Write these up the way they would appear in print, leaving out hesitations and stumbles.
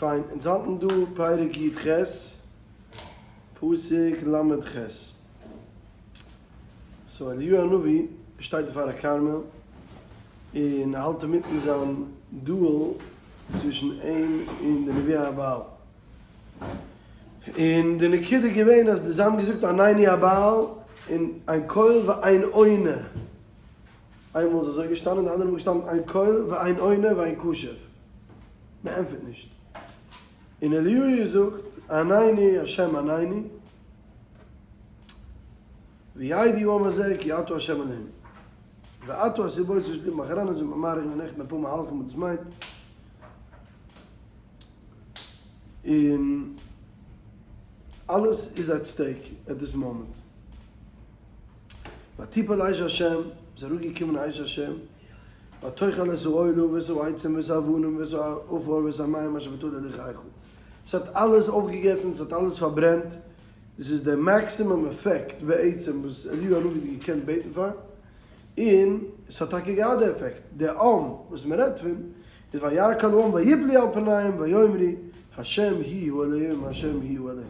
פיין, אונז האלטן דא פרק י ח, פסוק ל ח. so אליהו הנביא שטייט אויף הר הכרמל, און ער האלט אינמיטן זיין duel צווישן אים און די נביאי הבעל. און די נקודה איז געווען אז זיי האבן געזאגט ענני הבעל און אין קול ואין עונה. איינמאל איז אזוי געשטאנען, די אנדערע מאל איז געשטאנען אין קול ואין עונה ואין קשב. מען ענטפערט נישט. און אליהו זאגט, ענני השם ענני, וידעו העם הזה כי אתה השם אלהים. ואתה הסיבות שליט מאחרנה זו ממאריך ונכנע פה מהלכים וואס דאס מיינט. און אלעס איז at stake at this moment. ותפל אש השם, איז אראפגעקומען אש השם, ותאכל את העולה ואת העצים ואת האבנים ואת העפר ואת המים אשר בתל הלכיך. ס'האט אלעס אויפגעגעסן, ס'האט אלעס פארברענט, דאס איז די maximum effect בעצם וואס אליהו הנביא האט געקענט בעטן פאר, און ס'האט טאקע געהאט די עפעקט, די עם וואס מ'רעדט פון איז וירא כל העם ויפלו על פניהם ויאמרו השם הוא האלהים השם הוא האלהים.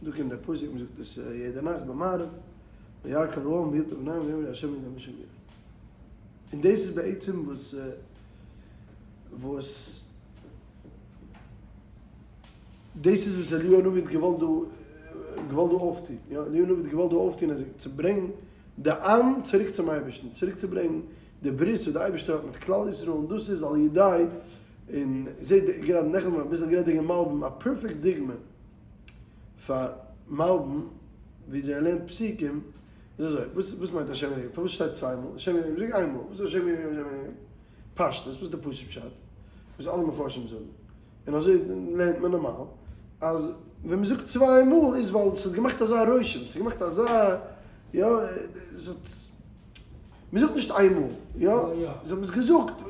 דא קומט דער פסוק, מען זאגט עס יעדע נאכט ביי מעריב, וירא כל העם ויפלו על פניהם ויאמרו השם הוא האלהים השם הוא האלהים. און דאס איז בעצם וואס וואס דאס איז וואס אליהו הנביא האט געוואלט דא געוואלט דא אויפטון, יא, אליהו הנביא האט געוואלט דא אויפטון אז צו ברענגן די עם צוריק צום אייבערשטן, צוריק צו ברענגן די ברית וואס די אייבערשטער האט מיט כלל ישראל, און דאס איז על ידי, און זעט גראדע נעכטן האבן מיר אביסל גערעדט וועגן מלבים, א perfect דוגמא פאר מלבים וויאזוי ער לערנט פסוקים איז אזוי, וואס וואס מיינט השם אלוקים? פארוואס שטייט צוויי מאל השם אלוקים? זאג איין מאל, וואס איז השם אלוקים השם אלוקים? פשטות, וואס איז די פשוט פשט? וואס אלע מפרשים זאגן, און אזוי לערנט מען נארמאל, אז ווען מען זאגט צוויי מאל איז ווייל ס'האט געמאכט אזא רושם, ס'האט געמאכט אזא, יא, ס'האט. מען זאגט נישט איין מאל, יא? זיי האבן עס געזאגט,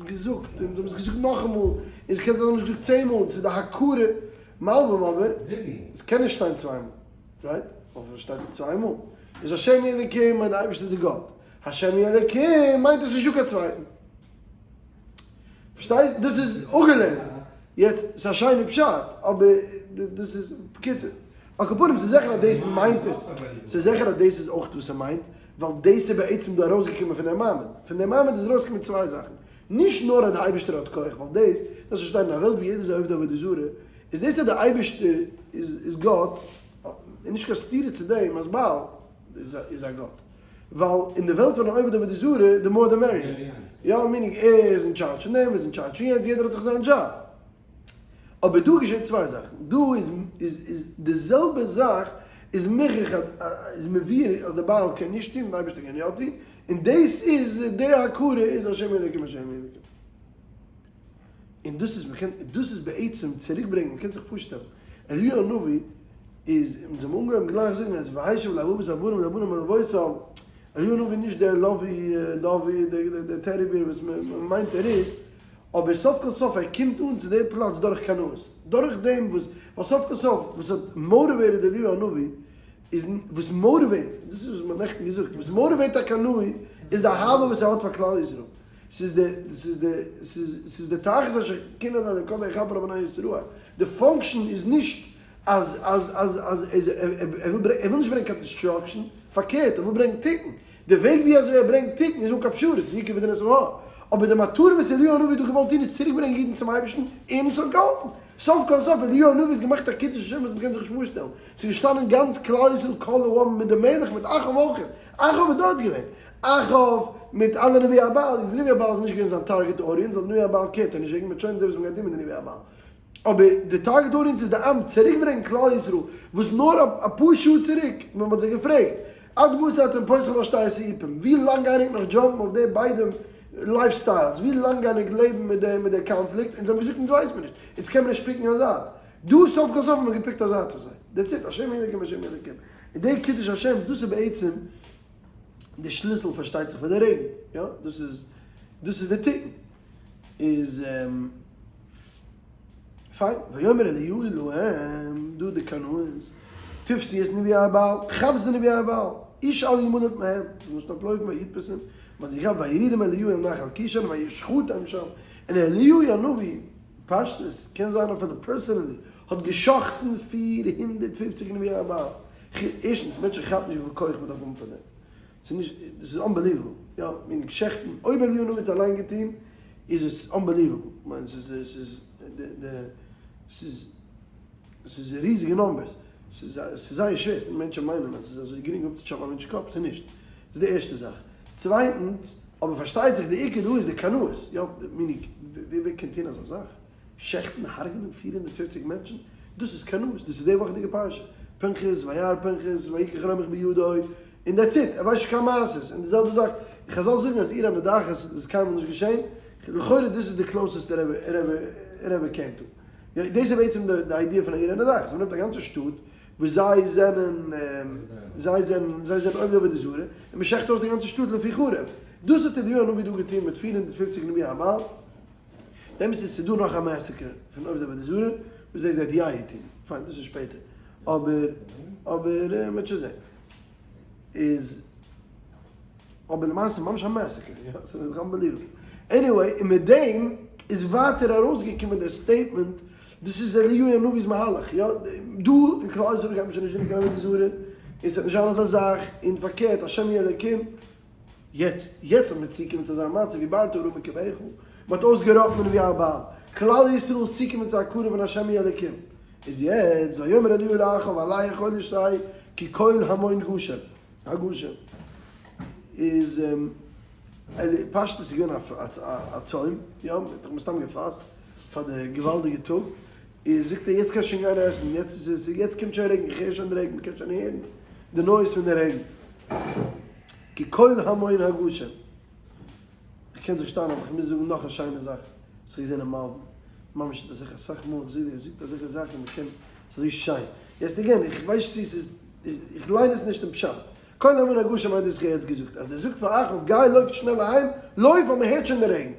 געזאגט, און זיי האבן עס געזאגט נאכאמאל, און עס קען זיין זיי האבן עס געזאגט צען מאל, ס'איז די הכרה, מלבים אבער, עס קען נישט שטיין צוויי מאל, right? אבער עס שטייט צוויי מאל, איז השם הוא אלוקים מיינט די אייבערשטער איז די גאט, השם הוא אלוקים מיינט עס איז נישטא קיין צווייטן. פארשטייסט? דאס איז אפגעלערנט. יעצט, ס'איז א שיינע פשט, אבער דאס איז, בקיצור. על כל פנים, ס'איז זיכער אז דאס מיינט עס. ס'איז זיכער אז דאס איז אויך וואס ער מיינט, ווייל דאס איז בעצם דא ארויסגעקומען פון דער מעמד. פון דער מעמד איז ארויסגעקומען צוויי זאכן. נישט נאר אז דער אייבערשטער האט כח, ווייל דאס, דאס וואס שטייט אין א וועלט ווי יעדער איז א עובד עבודה זרה, איז דאס אז דער אייבערשטער איז איז גאט, איז נישט קיין סתירה צו דעם אז בעל איז א גאט. ווייל אין די וועלט פון א עובד עבודה זרה, the more the merrier. יא, meaning ער איז אין טשארדזש פון דעם, ער איז אין טשארדזש פון יענץ, יעדער האט זיך זיין דזשאב. אבער דא געשעט צוויי זאכן, דא איז איז איז די זעלבע זאך איז מוכרח איז מבואר אז די בעל קען נישט טון און די אייבערשטער קען יא טון, און דאס איז די הכרה איז השם אלוקים השם אלוקים. און דאס איז מ'קען דאס איז בעצם צוריק ברענגען מ'קען זיך פארשטעלן אליהו הנביא איז אונז האבן אנגעהויבן גלייך זאגן אז והשיב לב אבות הבנים לבנים אל אבותם, אליהו הנביא איז נישט דער lovey dovey דער teddy bear וואס מ'מיינט ער איז, אבער סוף כל סוף ער קומט אן צו די פלאץ דורך קנאות, דורך דעם וואס, ווייל סוף כל סוף וואס האט motivated אליהו הנביא איז וואס motivate, דאס איז וואס מ'האט נעכטן געזאגט, וואס motivate א קנאי איז די אהבה וואס ער האט פאר כלל ישראל, ס'איז די, ס'איז די, ס'איז, ס'איז די תחת אשר קנא לאלקיו ויכפר על בני ישראל, די function איז נישט אז, אז, אז, אז ער וויל ברענגען, ער וויל נישט ברענגען קיין destruction, פארקערט ער וויל ברענגען תיקון, די וועג ווי אזוי ער ברענגט תיקון איז אן קיין פשרות, איז יקוב הדין את ההר. אבער די מטרה וואס אליהו הנביא האט דא געוואלט טון איז צוריק ברענגען אידן צום אייבערשטן, און עס האט געהאלפן. סוף כל סוף אליהו הנביא האט געמאכט א קידוש השם וואס מ'קען זיך נישט פארשטעלן. ס'איז געשטאנען גאנץ כלל ישראל כל העם מיט די מלך מיט אחאב אויך. אחאב איז דארט געווען. אחאב מיט אלע נביאי הבעל, איז נביאי הבעל איז נישט געווען זיין target audience, ווייל נביאי הבעל קערט ער נישט וועגן, מ'וועט שוין זען וואס מ'גייט טון מיט די נביאי הבעל. אבער די target audience איז די עם, צוריקברענגען כלל ישראל, וואס נאר אפאר שעה צוריק ווען מ'האט זיי געפרעגט, עד מתי אתם פוסחים על שתי הסעיפים, ווי לאנג גייען ענק נאך jump ן אויף די ביידע lifestyles, ווי לאנג גייען ענק לעבן מיט די מיט די קאנפליקט, אונז האבן געזאגט אונז ווייסט מען נישט, אונז קען מען נישט pick ן א זייט, דא סוף כל סוף האט מען גע pick ט א זייט פאר זיי, that's it, השם אלוקים השם אלוקים, און די קידוש השם דאס איז בעצם די שליסל פארשטייט זיך פאר די רעגן, יא, דאס איז דאס איז די תיקון, איז. פיין, ויאמר אליהו להם, דא די קנאות, תפסו את נביאי הבעל, כאפטס די נביאי הבעל, איש אל ימלט מהם, זאל נישט אנטלויפן ויתפסם, מ'האט זיי געכאפט ויורידם אליהו אל נחל קישון וישחטם שם, און אליהו הנביא. פשטות, קען זיין אויף די personally, האט גע'שחט'ן 450 נביאי הבעל. ערשטנס, מענטשן כאפן נישט וויפיל כח מ'דארף האבן פאר דעם. ס'איז נישט, דאס איז unbelievable. יא, מיין שעכטן, אויב אליהו הנביא האט עס אליין געטון, איז עס unbelievable. כ'מיין, ס'איז, ס'איז, די, די, ס'איז, ס'איז ריזיגע numbers. ס'איז, ס'איז זייער שווער. מענטשן מיינען אז ס'איז אזוי גרינג אפצוטשאפן א מענטש'ס קאפ. ס'איז נישט. דאס איז די ערשטע זאך. צווייטנס, אבער פארשטייט זיך די עיקר דא איז די קנאות. יא, meaning, ווער ווער קען טון אזא זאך? שעכטן, הרג'נען 450 מענטשן? דאס איז קנאות. דאס איז די וואכעדיגע פרשה. פנחס, וירא פנחס, ויקח רמח בידו, און that's it. ער ווייסט נישט קיין מעשות. און די זעלבע זאך, חזל זאגן אז עיר הנדחת איז קיינמאל נישט געשען. לכאורה דאס איז די closest ער ever came to. יא, דאס איז בעצם די idea פון א עיר הנדחת. מ'נעמט א גאנצע שטאט וואס זיי זענען, זיי זענען, זיי זענען עובדי עבודה זרה, און מ'שעכט אויס די גאנצע שטאט לפי חרב. דאס האט אליהו הנביא דא געטון מיט 450 נביאי הבעל. דעם איז ס'דא נאך א massacre פון עובדי עבודה זרה, וואס זיי זעט יא געטון. פיין, דאס איז שפעטער. אבער, אבער, מ'וועט שוין זען. איז, אבער למעשה ממש א massacre, יא, ס'איז דאך unbelievable. Anyway, און מיט דעם איז ווייטער ארויסגעקומען דער statement, דאס איז אליהו הנביא'ס מהלך, יא, דא אין כלל ישראל גייט מען שוין נישט דינען קיין עבודה זרה, און ס'וועט נישט זיין אזא זאך, און פארקערט, השם הוא אלוקים. יעצט, יעצט האט מען צוגעקומען צו אזא מצב ווי ובערת הרע מקרבך, מען האט אויסגעראטן די נביאי הבעל, כלל ישראל איז צוגעקומען צו הכרה פון השם הוא אלוקים, איז יעצט, ויאמר אליהו לאחאב עלה אכול ושתה כי קול המון גשם, הגשם, איז פשטות איז געווען א צום, יא, מען האט דאך מסתם געפאסט פאר די געוואלדיגע טאג, איז זאגט ער יעצט קענסט שוין גיין עסן, יעצט איז יעצט קומט שוין רעגן, איך הער שוין די רעגן, מען קען שוין הערן די noise פון די רעגן. כי קול המון הגשם. איך קען זיך שטיין אבער איך מוז זאגן נאך א שיינע זאך וואס איך האב געזען אין מלבי"ם. ממש אזעלכע אסאך מאל איך זעה ער זאגט אזעלכע זאכן מען קען ס'איז אזוי שיין. יעצט again איך ווייס נישט צו ס'איז איך ליין עס נישט אין פשט. קול המון הגשם מיינט דאס איך האב יעצט געזאגט אז ער זאגט פאר אחאב גיי לויף שנעל אהיים לויף ווייל מען הערט שוין די רעגן.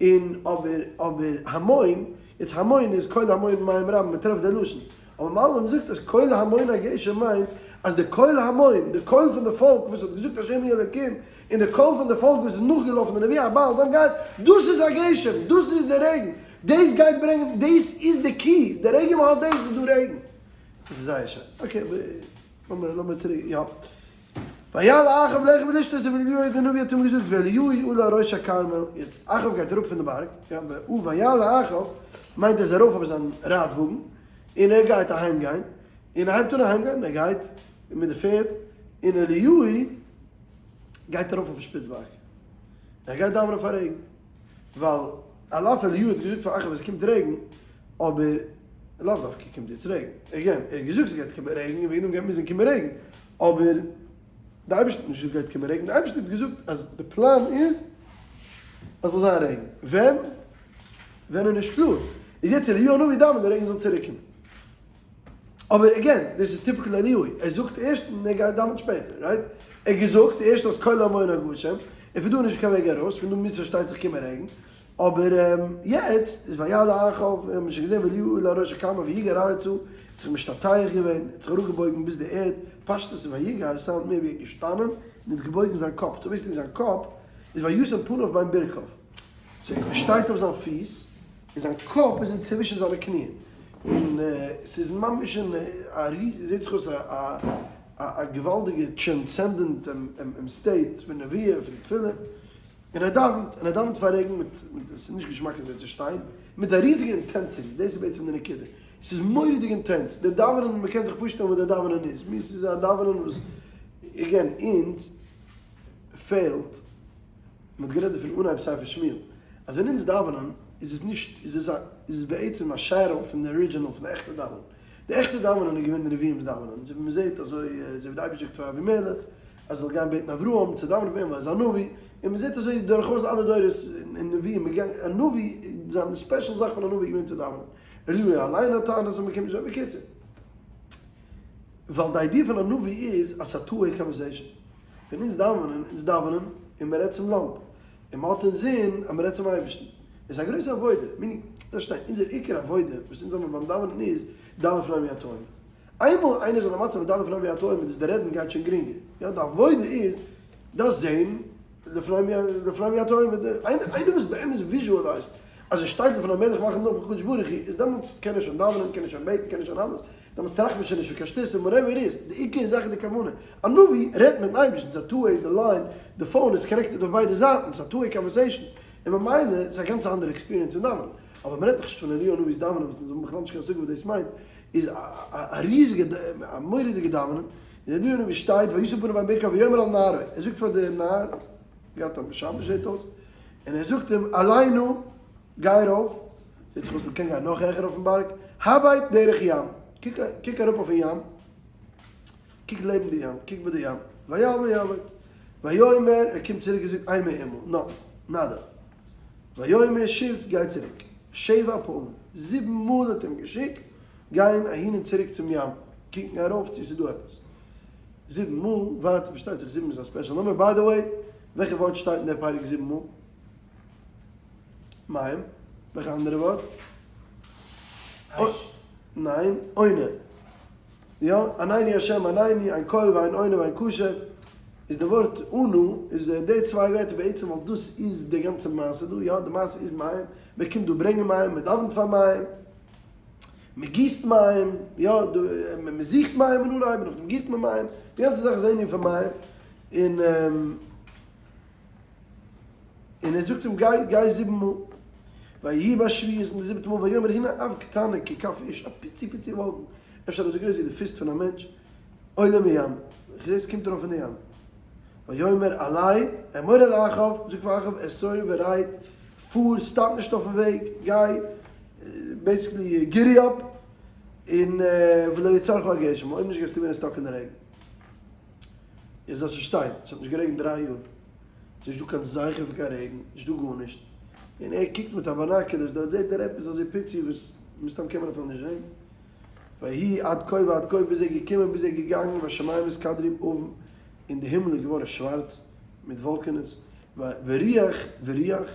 און אבער אבער המון, יעצט המון איז קול המון מים רבים מען טרעפט די לשון, אבער מלבי"ם זאגט אז קול המון הגשם מיינט אז די קול המון, די קול פון די פאלק וואס האט געזאגט השם הוא אלוקים, און די קול פון די פאלק וואס איז נאכגעלאפן די נביאי הבעל, זיי האבן געהאט, דאס איז הגשם, דאס איז די רעגן, דאס גייט ברענגען, דאס איז די key, די רעגן מען האט דאס איז דא רעגן. דאס איז זייער שיין. Okay, לאמיר לאמיר צוריק, יא. ויעל אחאב לאכול ולשתות ואליהו די נביא האט אים געזאגט ואליהו עלה ראש הכרמל, יעצט אחאב גייט אראפ פון די בארג, יא, ויעל אחאב מיינט ער איז ארויף אויף זיין רייטוואגן, און ער גייט אהיים גיין, און ער הייבט אן אהיים גיין, ער גייט מיט די פערד, און אליהו גייט ארויף אויפן שפיץ בארג, ער גייט דאווענען פאר רעגן, ווייל על אף אליהו האט געזאגט פאר אחאב עס קומט רעגן, אבער לאו דווקא קומט יעצט רעגן, again, ער האט געזאגט ס'גייט קומען רעגן, און וועגן דעם גייט מוזן קומען רעגן, אבער די אייבערשטער האט נישט געזאגט גייט קומען רעגן, די אייבערשטער האט געזאגט אז די פלאן איז אז ס'זאל זיין רעגן, ווען? ווען איז נישט קלאר, איז יעצט אליהו הנביא דאווענט די רעגן זאל צוריק קומען. אבער again, דאס איז typical אליהו, ער זאגט ערשט און ער גייט דאווענט שפעטער, right? ער האט געזאגט ערשט אז קול המון הגשם, און פון דא איז נישט קיין וועג ארויס, פון דא מוז פארשטייט זיך קומען רעגן, אבער יעצט איז ויעל אחאב, האט מען שוין געזען ואליהו עלה ראש הכרמל ויגר ארצה, האט זיך משתטח געווען, האט זיך אראפגעבויגן ביז די ערד, פשטות איז ויגר sound מער ווי ער האט געשטאנען און האט געבויגן זיין קאפ, so basically זיין קאפ איז וישם פניו בין ברכיו, so ער שטייט אויף זיין פיס און זיין קאפ איז אינצווישן זיינע קניען, און ס'איז ממש אין א זעט זיך אויס א א געוואלדיגע transcendent state פון נבואה פון תפילה. און ער דאווענט, און ער דאווענט פאר רעגן מיט, עס איז נישט געשמאק אזוי צו שטיין, מיט א ריזיגע intensity, דאס איז בעצם די נקודה, עס איז מורא'דיג intense, דער דאווענען, מען קען זיך פארשטעלן וואס דער דאווענען איז, מיר עס איז א דאווענען וואס, again, אונז פעלט, מען האט גערעדט דערפון אנהייב ספר שמואל, אז ווען אונז דאווענען איז עס נישט, איז עס א, איז עס בעצם א shadow פון די original, פון די עכטע דאווענען, די עכטע דאווענען איז געווען די נביאים'ס דאווענען, אזוי ווי מען זעט, אזוי ווי די אייבערשטער זאגט פאר אבימלך, אז ער זאל גיין בעטן אברהם צו דאווענען פאר אים ווייל ער איז א נביא, און מען זעט אזוי דורכאויס אלע דורות אין נביאים, מען געגאנגען א נביא, זיין special זאך פון א נביא איז געווען צו דאווענען, אליהו אליין האט טענות אז מען קען נישט, בקיצור, ווייל די idea פון א נביא איז אז ס'איז א two-way conversation, ווען אונז דאווענען, אונז דאווענען און מען רעדט צום לאמפ, און מען האט אינזין אז מען רעדט צום אייבערשטן, עס איז א גרויסע עבודה, meaning, פארשטיי, אונזער עיקר עבודה וואס אונז האבן ביים דאווענען איז, דאווען לפני מי אתה עומד. איינמאל איינער איז אין א מצב פון ד' לפני מי אתה עומד איז די רעדן גייט שוין גרינגער, יא די עבודה איז דאס זעהן לפני מי לפני מי אתה עומד, איינער וואס באמת visualize ט. אז ער שטייט לפני המלך מלכי המלכים הקדוש ברוך הוא, איז דעמאלטס קען ער שוין דאווענען, קען ער שוין בעטן, קען ער שוין אלעס, דעמאלטס טראכט מען שוין נישט פון קיין שטות און whatever it is, די עיקר זאך איז די כוונה, א נביא רעדט מיטן אייבערשטן, ס'איז א two way, די line, די phone איז connected אויף ביידע זייטן, ס'איז א two way conversation, און ממילא איז א גאנץ אנדערע experience פון דאווענען, אבער מ'רעדט נאכנישט פון אליהו הנביא'ס דאווענען וואס אונז האבן בכלל נישט קיין השגה וואס דאס מיינט, איז א ריזיגע א מורא'דיגע דאווענען, און אליהו הנביא שטייט וישא פניו בין ברכיו ויאמר אל נערו, ער זאגט פאר די נער, געהאט א משמש זעט אויס, און ער זאגט אים עלה נא, גיי ארויף, זעט זיך אויס מ'קען גיין נאך העכער אויפן בארג, הבט דרך ים, קוק קוק אראפ אויפן ים, קוק לעבן די ים, קוק ביי די ים, ויעל ויבט, ויאמר, ער קומט צוריק און זאגט אין מאומה, נא, nada, ויאמר שוב, גיי צוריק, שבע פעמים, זיבן מאל האט ער אים געשיקט גיין אהין און צוריק צום ים, קוקן ארויף צו ס'איז דא עפעס, זיבן מאל, ווייטער פארשטייט זיך זיבן איז א special number, by the way, וועלכע ווארט שטייט אין דער פרק זיבן מאל? מים. וועלכע אנדערע ווארט? אש. ניין, עונה. יא, ענני השם ענני, אין קול ואין עונה ואין קשב, איז די ווארט אנא, איז די צוויי ווערטער בעצם ווייל דאס איז די גאנצע מעשה דא, יא, די מעשה איז מים, מען קומט דא ברענגען מים, מען דאווענט פאר מים, מען גיסט מים, יא, מען זוכט מים אין אנהייב, נאכדעם גיסט מען מים, די גאנצע זאך איז א ענין פון מים, און און ער זאגט אים גיי גיי זיבן מאל, ויהי בשביעית אין די זיבעטע מאל ויאמר הנה עב קטנה ככף איש, א פיצי פיצי וואלקן, אפשר אזוי גרויס ווי די fist פון א מענטש, עולה מים, איך זעה עס קומט ארויף פון די ים, ויאמר עלה, אמור אל אחאב, זאג פאר אחאב, סור ורד, פאר, stop נישט אויפן וועג, גיי, basically giddy up, און ולא יעצרך הגשם, אויב נישט גייסטו ווערן stuck אין די רעגן. איר זאלט פארשטיין, עס האט נישט גערעגנט דריי יאר, עס איז נישט דא קיין זכר פון קיין רעגן, נישט דא גארנישט, און ער קוקט מיט א binoculars, דארט זעט ער עפעס אזוי פיצי וואס מסתם קען מען אפילו נישט זען, ויהי עד כה ועד כה ביז ער איז געקומען ביז ער איז געגאנגען והשמים נתקדרו בעבים, און די הימל איז געווארן שווארץ מיט וואלקענעס, ורוח ורוח,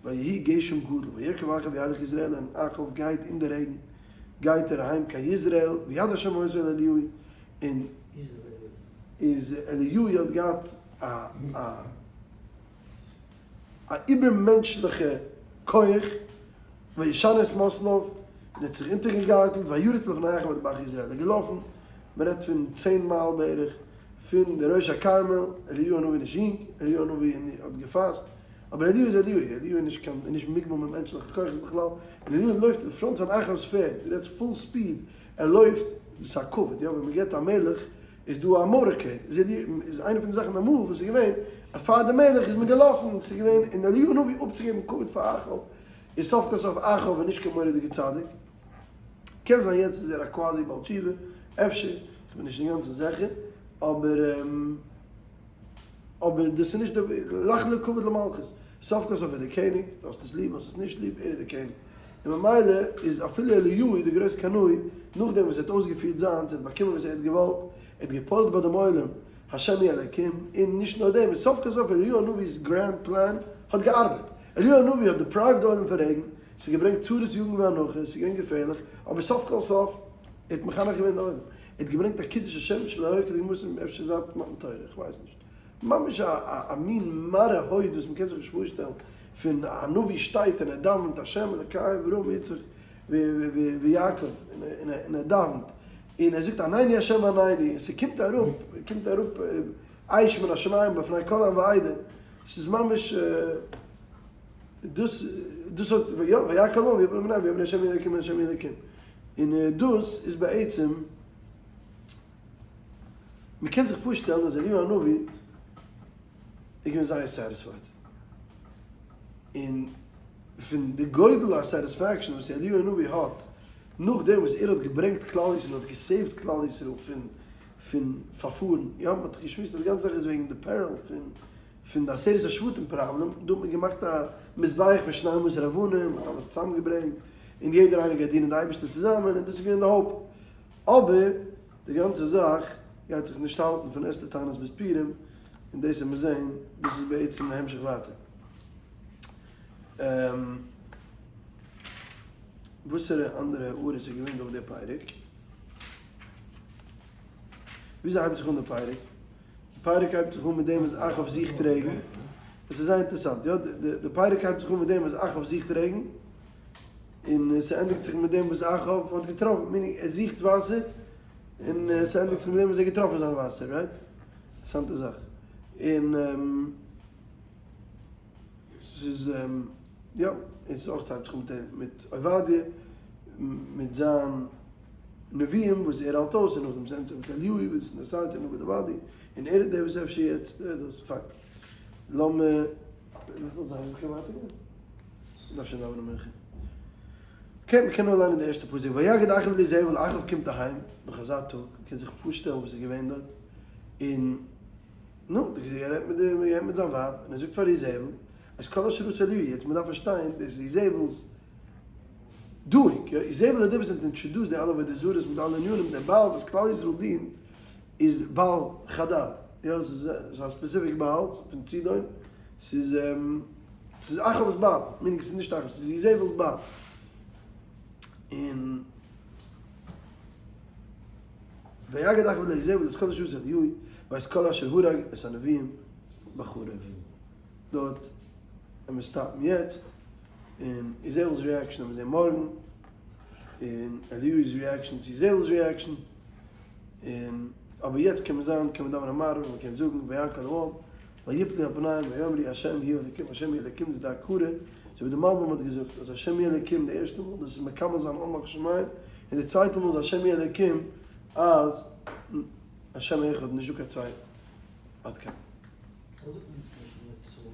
ויהי גשם גדול, וירכב אחאב וילך יזרעאלה, און אחאב גייט אין די רעגן, גייט ער אהיים קיין יזרעאל, ויד השם היתה אל אליהו, און איז אליהו האט געהאט א א א איבערמענטשליכע כח, וישנס מתניו, און ער האט זיך אונטערגעגארטלט, וירץ לפני אחאב עד ברך יזרעאל, ער איז געלאפן, מען רעדט פון צען מייל בערך, פון די ראש הכרמל, אליהו הנביא איז נישט יונג, אליהו הנביא האט געפאסט, אבער אליהו איז אליהו, אליהו איז נישט קיין, איז נישט מוגבל מיט מענטשליכע כוחות בכלל, און אליהו לויפט אין front פון אחאב'ס פערד, דו רעדסט full speed, ער לויפט, דאס איז א כבוד, יא, ווען מען געבט א מלך איז דא א motorcade, איז אליהו, איז איינע פון די זאכן אמאל וואס איז געווען, אז פאר די מלך איז מען געלאפן, ס'איז געווען, און אליהו הנביא אפצוגעבן כבוד פאר אחאב, איז סוף כל סוף אחאב איז נישט קיין מורא'דיגע צדיק, קען זיין יעצט איז ער א קוואזי בעל תשובה, אפשר, כ'בין נישט אינגאנצן זיכער, אבער. אבער דאס איז נישט די לך לכבוד למלכות, סוף כל סוף איז דער קעניג, דו האסט עס ליב האסט עס נישט ליב, ער איז דער קעניג, און ממילא איז אפילו אליהו דער גרויס קנאי, נאכדעם וואס ער האט אויסגעפירט זיינס, ער האט באקומען וואס ער האט געוואלט, ער האט געפועלט ביי דעם עולם, השם הוא אלוקים, און נישט נאר דעם, און סוף כל סוף אליהו הנביא'ס grand plan האט געארבעט, אליהו הנביא האט deprived די עולם פון רעגן, ס'איז געברענגט צרות יגון ואנחה, ס'איז געווען געפערליך, אבער סוף כל סוף, ער האט מחנך געווען די עולם. ער האט געברענגט א קידוש השם שלא היה כדוגמתו אפשר זייט מתן תורה, איך ווייס נישט. ממש א א מין מראה הוד וואס מ'קען זיך נישט פארשטעלן, פון א נביא שטייט און ער דאווענט השם אלקי אברהם יצחק ויעקב, און ער דאווענט, און ער זאגט ענני השם ענני, און ס'קומט אראפ, קומט אראפ אש מן השמים בפני כל עם ועדה, ס'איז ממש דאס דאס האט יא ויקהל העם ויאמרו בני ויאמרו השם אלוקים השם אלוקים. און דאס איז בעצם, מען קען זיך פארשטעלן אז אליהו הנביא איז געווען זייער satisfied, און פון די גודל ה satisfaction וואס אליהו הנביא האט נאכדעם וואס ער האט געברענגט כלל ישראל און האט גע save ט כלל ישראל פון פון פארפארן, יא מען האט דאך געשמועסט אז די גאנצע זאך איז וועגן די peril פון פון די עשרת השבטים פראבלעם, דא האט מען געמאכט א מזבח פון שנים עשר אבנים, מען האט אלעס צוזאמגעברענגט, און יעדער איינער גייט דינען די אייבערשטער צוזאמען, און דאס איז געווען די hope. אבער די גאנצע זאך גייט זיך נישט האלטן פון אסתר תענית ביז פורים, און דאס וועט מען זען, דאס איז בעצם די המשך ווייטער. וואסערע אנדערע הערות איז געווען דא אויף די פרק? וויאזוי הייבט זיך אן די פרק? די פרק הייבט זיך אן מיט דעם אז אחאב זוכט רעגן, עס איז זייער אינטערעסאנט, יא, די פרק הייבט זיך אן מיט דעם אז אחאב זוכט רעגן. און ס'ענדיגט זיך מיט דעם וואס אחאב האט געטראפן, meaning ער זוכט וואסער, און ס'ענדיגט זיך מיט דעם וואס ער האט געטראפן זיין וואסער, right? אינטערעסאנטע זאך. און ס'איז יא, און ס'איז אויך הייבט זיך אן מיט עובדיה, מיט זיין נביאים וואס ער האלט אויס, און נאכדעם ס'ענדיגט זיך מיט אליהו וואס איז נתתי נביא עובדיה, און ער איז דער וואס אפשר יעצט דאס, פיין. לאמיר, וויפיל זיין מ'קען ווייטער גיין? מ'דארף שוין דאווענען מנחה. okay, מ'קען נאר ליינען די ערשטע פסוק, ויגד אחאב לאיזבל, אחאב קומט אהיים נאך אזא טאג, מ'קען זיך פארשטעלן וואס איז געווען דארט, און נו, ער רעדט מיט די, ער רעדט מיט זיין ווייב, און ער זאגט פאר איזבל, אז כל אשר עשה אליהו, יעצט מ'דארף פארשטיין, דאס איז איזבל'ס doing, יא, איזבל איז דער וואס האט introduced די אלע עבודה זרות מיט אלע ענינים, דער בעל וואס כלל ישראל דינט, איז בעל חדד, יא, ס'איז א specific בעל, פון צידון, ס'איז ס'איז אחאב'ס בעל, meaning ס'איז נישט אחאב, ס'איז איזבל'ס בעל. און ויגד אחאב לאיזבל את כל אשר עשה אליהו ואת כל אשר הרג את הנביאים בחרב. דארט ווען מיר stop ן יעצט, און איזבל'ס reaction וועלן מיר זעהן מארגן, און אליהו'ס reaction צו איזבל'ס reaction, און אבער יעצט קען מען זיין, קען מען דאווענען מעריב און מען קען זאגן ויען כל העם ויפלו על פניהם ויאמרו השם הוא האלקים השם הוא האלקים איז די הכרה, אזוי ווי די מלבים האט געזאגט אז השם הוא האלקים די ערשטע מאל דאס איז מקבל זיין עול מלכות שמים, און די צווייטע מאל איז השם הוא האלקים אז השם אחד נישט דא קיין צווייטן. עד כאן.